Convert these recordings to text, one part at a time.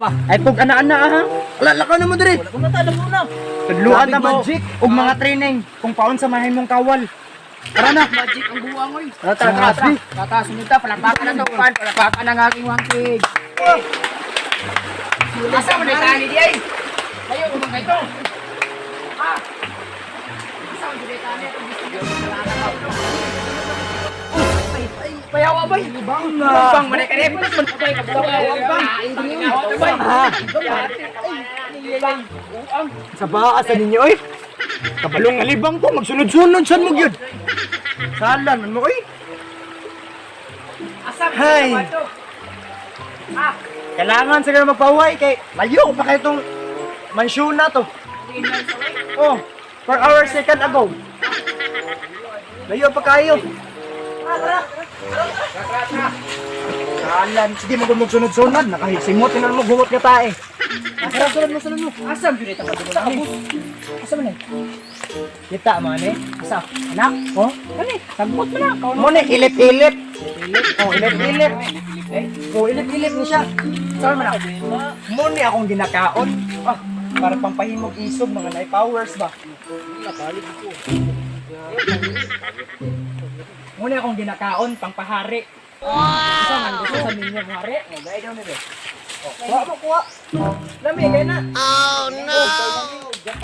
Ay pug ana-ana ha. Wala lakaw na mo diri. Wala ko na mo na. Tudluan na Grabe, magic ug mga training kung paon sa mahin mong kawal. Tara na. Magic ang buwang oy. Tara, tara, tara. Tara, tara, sunod ta, palakpakan na to, pan, palakpakan ang aking wangkig. Asa man ay tani di ay? Ayo umang kay to. Ha? Asa man di tani atong gusto niyo? Payawa bay. Bang Bang man kay Bay kabuang. Bay. Sa baa sa ninyo oy. Kabalong nga libang ko magsunod-sunod sad mo gyud. Salan man mo oy. Asa man Hay. to? Ah, Kailangan siguro magpaway kay malayo pa kayo tong mansyon na to. Oh, 4 hours second ago. Layo pa kayo. Salan, sige mo magsunod-sunod, nakahisimot na mo gumot nga tae. Tara, sunod mo, sunod mo. Asa man gyud ito sa kabus? Asa man ay? Kita man eh. Asa? Anak? Oh, Kani, sagbot mo na. mo ni ilip-ilip. Oh, ilip-ilip. Oh, ilip-ilip ni siya. Saan man ako? Mo ni akong ginakaon. Ah, para pampahimog isog mga nai powers ba. Mo ni akong ginakaon pangpahari. Wow! Asa man gusto sa ninyo hari? Oh, gay daw ni be. Kuha mo, kuha. Lami, kaya na. Oh, no!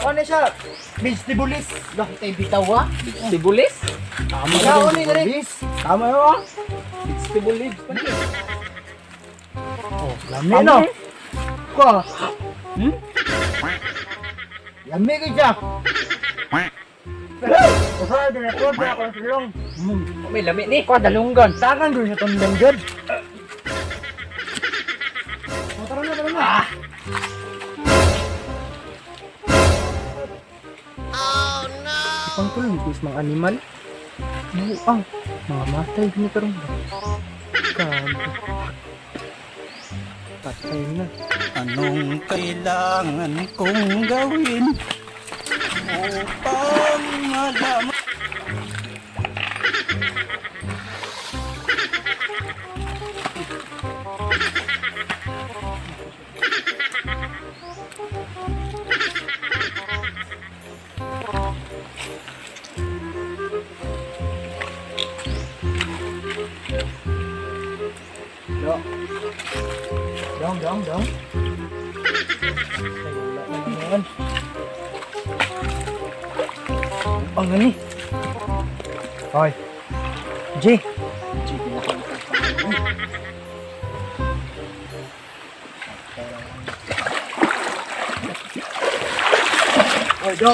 Ano siya? Vegetables. Lah, tay bitaw ha. Vegetables? Tama na ni diri. Tama yo ah. Vegetable leaves pa ni. Oh, lami no. Kuha. Hmm? Lami kay siya. Usahay din ako, ako silong. May lami ni. Ko dalunggan. Tangan gud sa tundang gud. Oh, tara na, tara na. Ah. Oh no. Ipang tulong is mga animal. Buang mga matay gini karon. Kago. Patay na. Anong kailangan kong gawin upang malaman Dong. Dong, dong, dong. Ay, wala na naman. Ang gani. Hoy. G. G. Hoy, do.